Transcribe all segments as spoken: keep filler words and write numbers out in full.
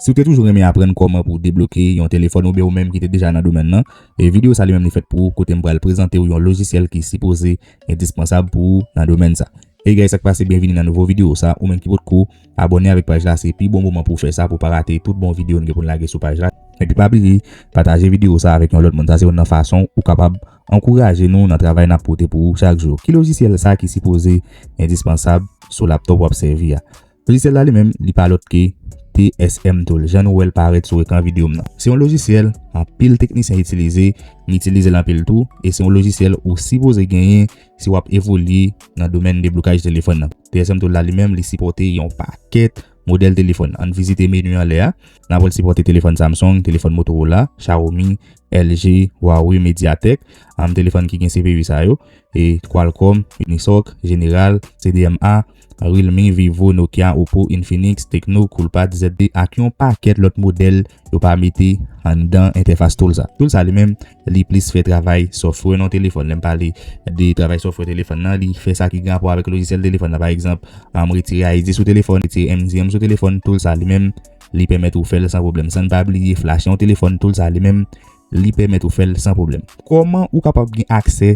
Si w te toujou renmen aprann kòman pou w debloke yon telefòn oubyen ou menm ki te deja nan domèn nan, e videyo sa li menm li fèt pou ou, kote m pral prezante w yon lojisyèl ki sipoze endispansab pou ou nan domèn sa. Hey guys, sa k pase, byenvini nan nouvo videyo sa. Ou menm ki potko abòne avèk paj la, se pi bon moman pou w fè sa, pou w pa rate tout bon videyo nou gen pou n lage sou paj la. Epi pa bliye pataje videyo sa avèk yon lòt moun. Sa se youn nan fason ou kapab ankouraje nou nan travay n ap pote pou ou chak jou. Ki lojisyèl sa ki sipoze endispansab sou laptòp w ap sèvi a? Lojisyèl la li menm, li pa lòt ke T S M Tool, jan nou wè l parèt sou ekran videyo m nan. Se yon lojisyèl anpil teknisyen itilize, m itilize l anpil tou, e se yon lojisyèl ou sipoze genyen si w ap evolye nan domèn deblokaj telefòn nan. T S M Tool la li menm, li sipòte yon pakèt modèl telefòn. Ann vizite meni anlè a. N ap wè l sipòte telefòn Samsung, telefòn Motorola, Xiaomi, L G, Huawei, Mediatek, um, telefòn ki gen C P U sa yo, e Qualcomm, Unisoc, General, C D M A, Realme, Vivo, Nokia, Oppo, Infinix, Tecno, Coolpad, Z T, ak yon pakèt lòt modèl yo pa mete anndan entèfas tool sa. Tool sa li menm, li plis fè travay software nan telefòn. Lè m pale de travay software telefòn nan, li fè sa ki gen rapò avèk lojisyèl telefòn nan. Pa egzanp, um, retire I D sou telefòn, retire M D M sou telefòn, tool sa li menm, li pèmèt ou fè l san pwoblèm. San n pa bliye flash yon telefòn, tool sa li menm, li pèmèt ou fè l san pwoblèm. Kòman ou kapab gen aksè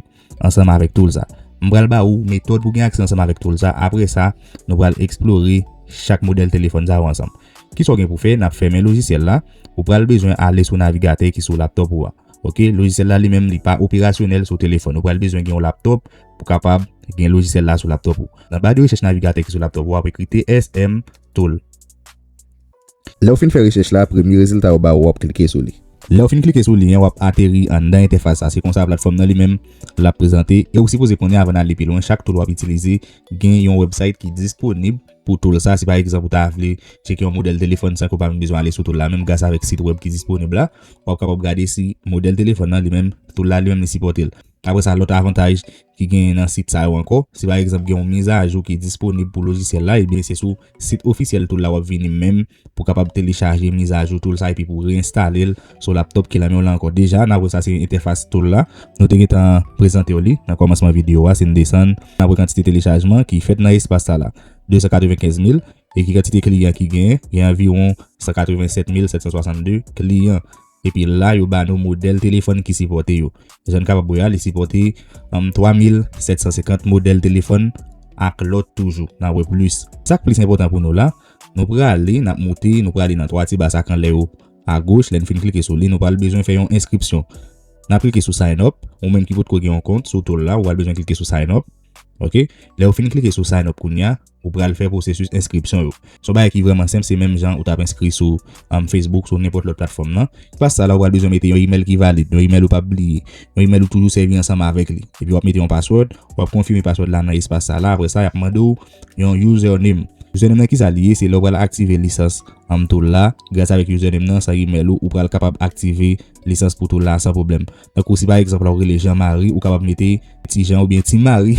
ansanm avèk tool sa? M pral ba ou metòd pou gen aksè ansanm avèk tool sa. Apre sa, nou pral eksplore chak modèl telefòn sa yo ansanm. Kisa w gen pou fè? N ap fèmen lojisyèl la. Ou pral bezwen ale sou navigatè ki sou laptòp ou a. Oke, lojisyèl la li menm li pa operasyonèl sou telefòn. Ou pral bezwen gen yon laptòp pou kapab gen lojisyèl la sou laptòp ou. Nan ba de rechèch navigatè ki sou laptòp ou, w ap ekri T S M Tool. Lè w fin fè rechèch la, premye rezilta yo ba ou, w ap klike sou li. Lè w fin klike sou li an, w ap ateri anndan entèfas sa. Se konsa platfòm nan li menm l ap prezante. E ou sipoze konnen, avan n ale pi lwen, chak tool w ap itilize gen yon website ki disponib pou tool sa. Si pa egzanp ou ta vle tcheke yon modèl telefòn san ke w pa menm bezwen ale sou tool la, menm gras avèk sit wèb ki disponib la, w ap kapab gade si modèl telefòn nan li menm, tool la li menm li sipòte l. Apre sa, lòt avantaj ki genyen nan sit sa yo ankò, si pa egzanp gen yon mizajou ki disponib pou lojisyèl la, ebyen se sou sit ofisyèl tool la w ap vini menm pou kapab telechaje mizajou tool sa epi pou reenstale l sou laptòp ki nan men w la ankò. Deja, n ap wè sa se entèfas tool la. Nou te gentan prezante w li nan kòmansman videyo a, si n desann, n ap wè kantite telechajman ki fèt nan espas sa la. De san katrevenkenz mil, e ki kantite kliyan ki genyen? Gen anviwon san katrevensèt mil sèt san swasannde kliyan. Epi la, yo ba nou modèl telefòn ki sipòte yo. Jan n kapab wè a, li sipòte, um, twa mil sèt san senkant modèl telefòn ak lòt toujou. N ap wè plis. Sa k plis enpòtan pou nou la, nou prale, n ap moute, nou prale nan twa ti ba sa k anlè yo agoch. Lè n fin klike sou li, nou pral bezwen fè yon enskripsyon. N ap klike sou sign up. Ou menm ki potko gen yon kont sou tool la, ou pral bezwen klike sou sign up. Oke? Lè ou fin klike sou sign up kounye a, ou pral fè pwosesis enskripsyon yo. Se yon bagay ki vrèman senp, se menm jan ou t ap enskri sou, um, Facebook, sou nenpòt lòt platfòm nan. Espas sa la, ou pral bezwen mete yon imèl ki valid, yon imèl ou p ap bliye, yon imèl ou toujou sèvi ansanm avèk li. Epi w ap mete yon password, w ap konfime password la nan espas sa la. Apre sa, y ap mande w yon username. Username nan kisa li ye? Se lè w pral aktive lisans, um, tool la, gras avèk username nan, san imèl ou, ou pral kapab aktive lisans pou tool la san pwoblèm. Tankou si pa egzanp la ou rele Jean Marie, ou kapab mete Ti Jean oubyen Ti Marie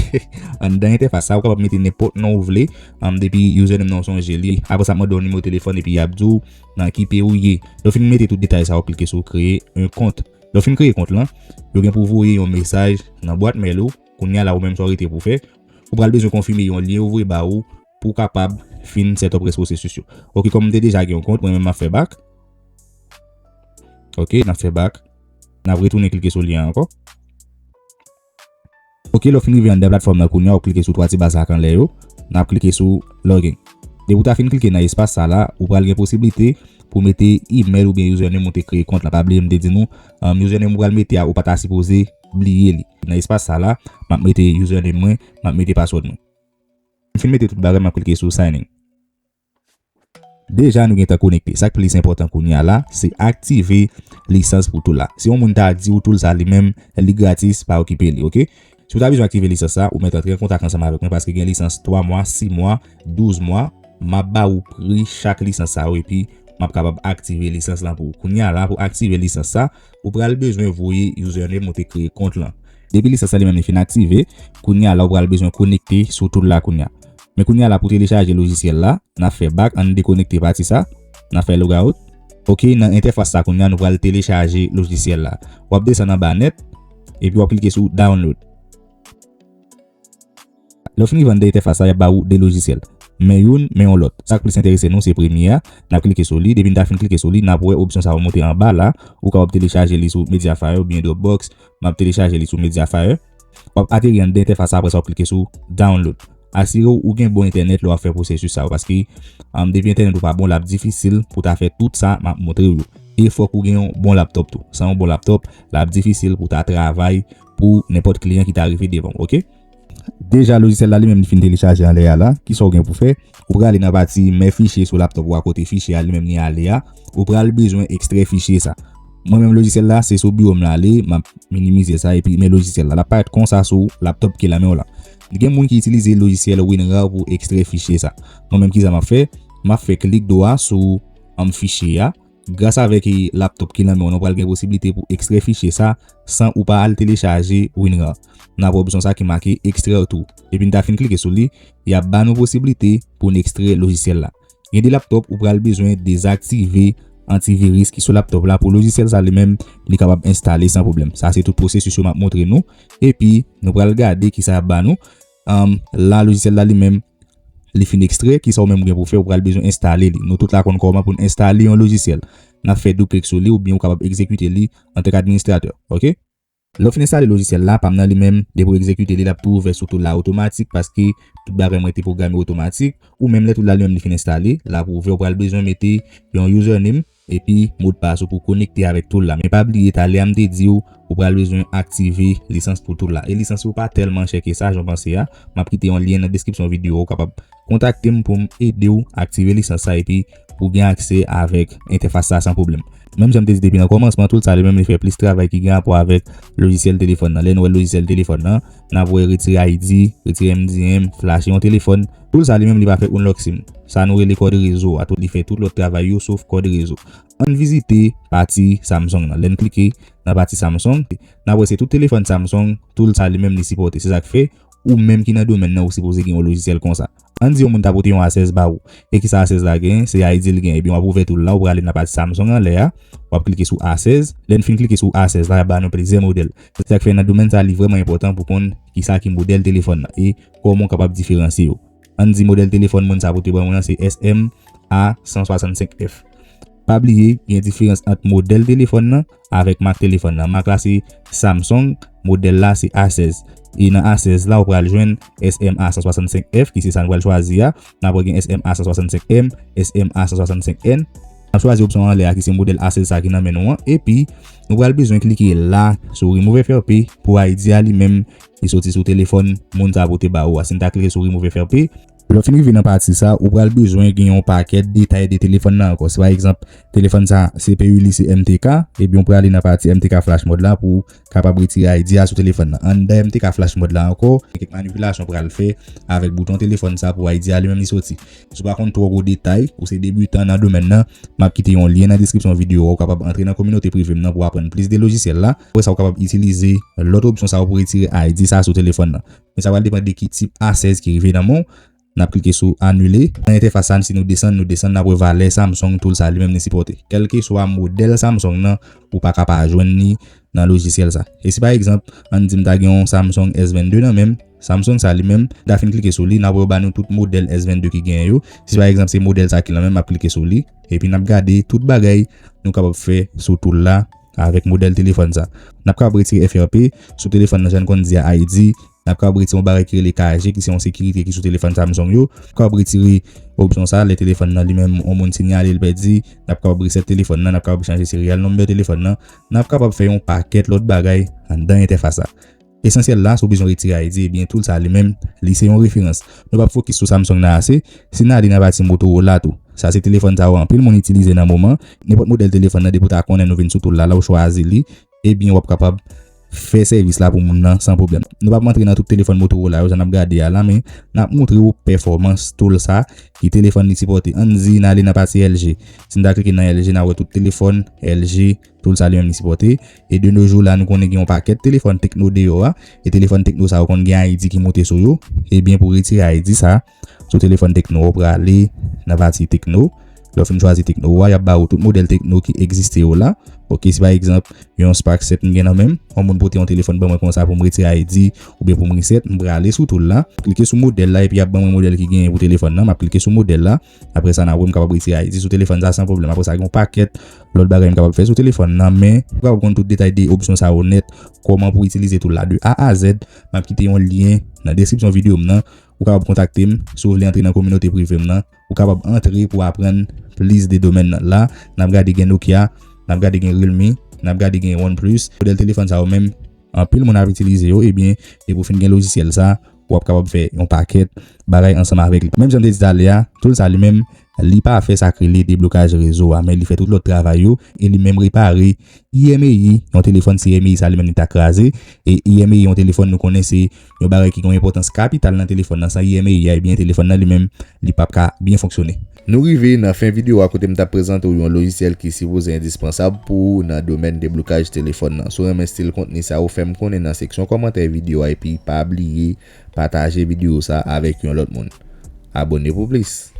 anndan entèfas sa, ou kapab mete nenpòt non ou vle, um, depi username nan ou sonje li. Apre sa, ap mande w nimewo telefòn epi y ap di w nan ki peyi ou ye. Lè w fin mete tout detay sa, w ap klike sou kreye yon kont. Lè w fin kreye kont lan, yo gen pou voye yon mesaj nan bwat mèl ou. Kounye a la, ou menm sa w rete pou fè, ou pral bezwen konfime yon lyen yo voye ba ou pou w kapab fin set up rès pwosesis yo. Oke, kòm m te deja gen yon kont, mwen menm m ap fè back. Oke, n ap fè back. N ap retounen klike sou lyen an ankò. Oke, lè w fin rive anndan platfòm nan kounye a, w klike sou twa ti ba sa k anlè yo. N ap klike sou login. Depi w ta fin klike nan espas sa la, ou pral gen posiblite pou w mete imèl oubyen username ou te kreye kont lan. Pa bliye m te di nou, um, username ou pral mete a, ou pa ta sipoze bliye li. Nan espas sa la, m ap mete username mwen, m ap mete password mwen. M fin mete tout bagay, m ap klike sou sign in. Deja nou gentan konekte. Sa k plis enpòtan kounye a la, se aktive lisans pou tool la. Si yon moun ta di w tool sa li menm, li gratis, pa okipe li, oke? Si w ta bezwen aktive lisans sa, ou mèt antre an kontak ansanm avèk mwen paske gen lisans twa mwa, sis mwa, douz mwa. M ap ba ou pri chak lisans sa yo epi m ap kapab aktive lisans lan pou ou. Kounye a la, pou aktive lisans sa, ou pral bezwen voye username ou te kreye kont lan. Depi lisans sa li menm li fin aktive, kounye a la ou pral bezwen konekte sou tool la kounye a. Men kounye a la pou telechaje lojisyèl la, n ap fè back, ann dekonekte pati sa, n ap fè logout. Oke, nan entèfas sa kounye a nou pral telechaje lojisyèl la. W ap desann anba nèt, epi w ap klike sou download. Lè w fin rive anndan entèfas sa, y ap ba ou de lojisyèl. Men youn, men yon lòt. Sa k plis enterese nou, se premye a. N ap klike sou li. Depi n ta fin klike sou li, n ap wè opsyon sa yo monte anba la. Ou kapab telechaje li sou Mediafire oubyen Dropbox. M ap telechaje li sou Mediafire. W ap ateri anndan entèfas sa, apre sa w ap klike sou download. Asire w ou gen bon entènèt lè w ap fè pwosesis sa yo, paske, um, depi entènèt ou pa bon, l ap difisil pou ta fè tout sa m ap montre w yo. E fòk ou gen yon bon laptop tou. San yon bon laptop, l ap difisil pou ta travay pou nenpòt kliyan ki ta rive devan w, oke? Deja, lojisyèl la li menm li fin telechaje anlè a la. Kisa w gen pou fè? Ou prale nan pati men fichye sou laptop ou a, kote fichye a li menm li ale a. Ou pral bezwen ekstrè fichye sa. Mwen menm lojisyèl la, se sou biwo m l ale, m ap minimize sa, epi men lojisyèl la. L ap parèt konsa sou laptop ki lan men w la. Gen moun ki itilize lojisyèl WinRAR pou ekstrè fichye sa. Mwen menm, kisa m ap fè? M ap fè klik dwa sou, um, fichye a. Gras avèk, e, laptop ki lan men w lan, ou pral gen posiblite pou ekstrè fichye sa san ou pa al telechaje WinRAR. N ap wè opsyon sa ki make extraire tout. Epi n ta fin klike sou li, y ap ba nou posiblite pou n ekstrè lojisyèl la. Gen de laptop ou pral bezwen dezaktive antiviris ki sou laptop la pou lojisyèl sa li menm li kapab enstale san pwoblèm. Sa se tout pwosesis yo m ap montre nou. Epi nou pral gade kisa y ap ba nou. Um, la lojisyèl la li menm li fin ekstrè, kisa ou menm ou gen pou fè, ou pral bezwen enstale li. Nou tout la konn kòman pou n enstale yon lojisyèl. N ap fè doub klik sou li oubyen ou kapab egzekite li antank administratè. Oke? Lè w fin enstale lojisyèl la, pa m nan li menm, depi w egzekite li, l ap tou ouvè sou tool la otomatik paske tout bagay mwen te pwograme otomatik. Ou menm lè tool la li menm li fin enstale, l ap ouvè, ou pral bezwen mete yon username epi modpas ou pou konekte avèk tool la. Men pa bliye, talè a m te di w, ou pral bezwen aktive lisans pou tool la. E lisans yo pa tèlman chè ke sa, jan w panse a. M ap kite yon lyen nan deskripsyon videyo a, ou kapab kontakte m pou m ede w aktive lisans sa epi pou gen aksè avèk entèfas sa san pwoblèm. Menm jan m te di depi nan kòmansman, tool sa li menm li fè plis travay ki gen rapò avèk lojisyèl telefòn nan. Lè n wè lojisyèl telefòn nan, n ap wè retire I D, retire M D M, flache yon telefòn. Tool sa li menm li pa fè unlock sim. Sa nou rele kòd rezo a, tou li fè tout lòt travay yo sof kòd rezo. Ann vizite pati Samsung nan. Lè n klike nan pati Samsung, n ap wè se tout telefòn Samsung tool sa li menm li sipòte. Se sa k fè ou menm ki nan domèn nan, ou sipoze gen yon lojisyèl konsa. Ann di yon moun ta pote yon A sèz ba ou. E kisa A sèz la gen? Se I D l gen. Ebyen, w ap ouvè tool la, ou prale nan pati Samsung anlè a, w ap klike sou A sèz. Lè n fin klike sou A sèz la, y ap ba nou plizyè modèl. Se sa k fè nan domèn sa, li vrèman enpòtan pou konn kisa ki modèl telefòn nan e kòman w kapab diferansye yo. Ann di modèl telefòn moun sa pote ban mwen an se S M A san swasannsenk F. Pa bliye, gen diferans ant modèl telefòn nan avèk mak telefòn nan. Mak la se Samsung, modèl la se A sèz. E nan A sèz la, ou pral jwenn S M A san swasannsenk F, ki se sa nou pral chwazi a. N ap wè gen S M A san swasannsenk M, S M A san swasannsenk N. N ap chwazi opsyon anlè a, ki se modèl A sèz sa ki nan men nou an. Epi, nou pral bezwen klike la sou Remove F R P pou I D a li menm li soti sou telefòn moun sa pote ba ou a. Si n ta klike sou Remove F R P, lè w fin rive nan pati sa, ou pral bezwen gen yon pakèt detay de telefòn nan ankò. Si pa egzanp, telefòn sa, C P U li se M T K, ebyen, ou prale nan pati M T K Flash Mode la pou kapab retire I D a sou telefòn nan. Anndan M T K Flash Mode la ankò, gen kèk manipilasyon pral fè avèk bouton telefòn sa pou I D a li menm li soti. Si w pa konn twò gwo detay, ou se debitan nan domèn nan, m ap kite yon lyen nan deskripsyon videyo a, ou kapab antre nan kominote prive m nan pou w aprann plis de lojisyèl la. Apre sa, ou kapab itilize lòt opsyon sa yo pou retire I D sa sou telefòn nan. Men sa pral depann de ki tip A sèz ki rive nan men w. N ap klike sou anile. Nan entèfas sa, si nou desann, nou desann, n ap wè valè Samsung tool sa li menm li sipòte. Kèlkeswa modèl Samsung nan, ou pa ka pa jwenn li nan lojisyèl sa. E si pa egzanp, ann di m ta gen yon Samsung S vennde nan men m, Samsung sa li menm, m ta fin klike sou li, n ap wè yo ba nou tout modèl S vennde ki genyen yo. Si pa egzanp, se modèl sa ki lan men m, m ap klike sou li. Epi n ap gade tout bagay nou kapab fè sou tool la avèk modèl telefòn sa. N ap kapab retire F R P sou telefòn nan, jan n konn di a, I D. N ap kapab retire yon bagay ki rele K G, ki se yon sekirite ki sou telefòn Samsung yo. N ap kapab retire opsyon sa, lè telefòn nan li menm, yon moun sinyale l pèdi. N ap kapab reset telefòn nan, n ap kapab chanje serial number telefòn nan. N ap kapab fè yon pakèt lòt bagay anndan entèfas la. Esansyèl la, si w bezwen retire I D, ebyen, tool sa li menm, li se yon referans. Nou p ap fokis sou Samsung nan ase, si n ale nan pati Motorola tou. Sa se telefòn sa yo anpil moun itilize nan moman. Nenpòt modèl telefòn nan, depi w ta konnen nou vin sou tool la, lè w chwazi li, ebyen, w ap kapab fè sèvis la pou moun nan san pwoblèm. Nou p ap antre nan tout telefòn Motorola yo, jan n ap gade a la, men n ap montre w pèfòmans tool sa ki telefòn li sipòte. Ann di n ale nan pati L G. Si n ta klike nan L G, n a wè tout telefòn L G tool sa li menm li sipòte. E de nos jours la, nou konnen gen yon pakèt telefòn Tecno deyò a. E telefòn Tecno sa yo konn gen I D ki moute sou yo. Ebyen, pou retire I D sa sou telefòn Tecno, ou prale nan pati Tecno. Lè w fin chwazi Tecno a, y ap ba ou tout modèl Tecno ki egziste yo la. Ok, si pa egzanp, yon Spark sèt m gen nan men m, yon moun pote yon telefòn ban mwen konsa pou m retire I D oubyen pou m reset, m prale sou tool la, klike sou modèl la epi y ap ban mwen modèl ki genyen pou telefòn nan, m ap klike sou modèl la. Apre sa, n a wè m kapab retire I D sou telefòn sa san pwoblèm. Apre sa, gen yon pakèt lòt bagay m kapab fè sou telefòn nan, men ou kapab konn tout detay de opsyon sa yo nèt, kòman pou itilize tool la de A a Z. M ap kite yon lyen nan deskripsyon videyo m nan. Ou kapab kontakte m si w vle antre nan kominote prive m nan. Ou kapab antre pou aprann plis de domèn nan. La, n ap gade gen Nokia, n ap gade gen Realme, n ap gade gen OnePlus. Modèl telefòn sa yo menm, anpil moun ap itilize yo, ebyen, depi w fin gen lojisyèl sa, w ap kapab fè yon pakèt bagay ansanm avèk li. Menm jan m te di talè a, tool sa li menm, li pa fè sa k rele deblokaj rezo a, men li fè tout lòt travay yo, e li menm repare I M E I, yon telefòn si I M E I sa li menm li ta kraze, e I M E I yon telefòn nou konnen se yon bagay ki gen yon enpòtans kapital nan telefòn nan, san I M E I a, ebyen telefòn nan li menm, li p ap ka byen fonksyone. Nou rive nan fen videyo a kote m t ap prezante w yon lojisyèl ki sipoze endispansab pou ou nan domèn deblokaj telefòn nan. Si w renmen estil kontni sa yo, fè m konnen nan seksyon kòmantè videyo a epi pa bliye pataje videyo sa avèk yon lòt moun. Abòne pou plis!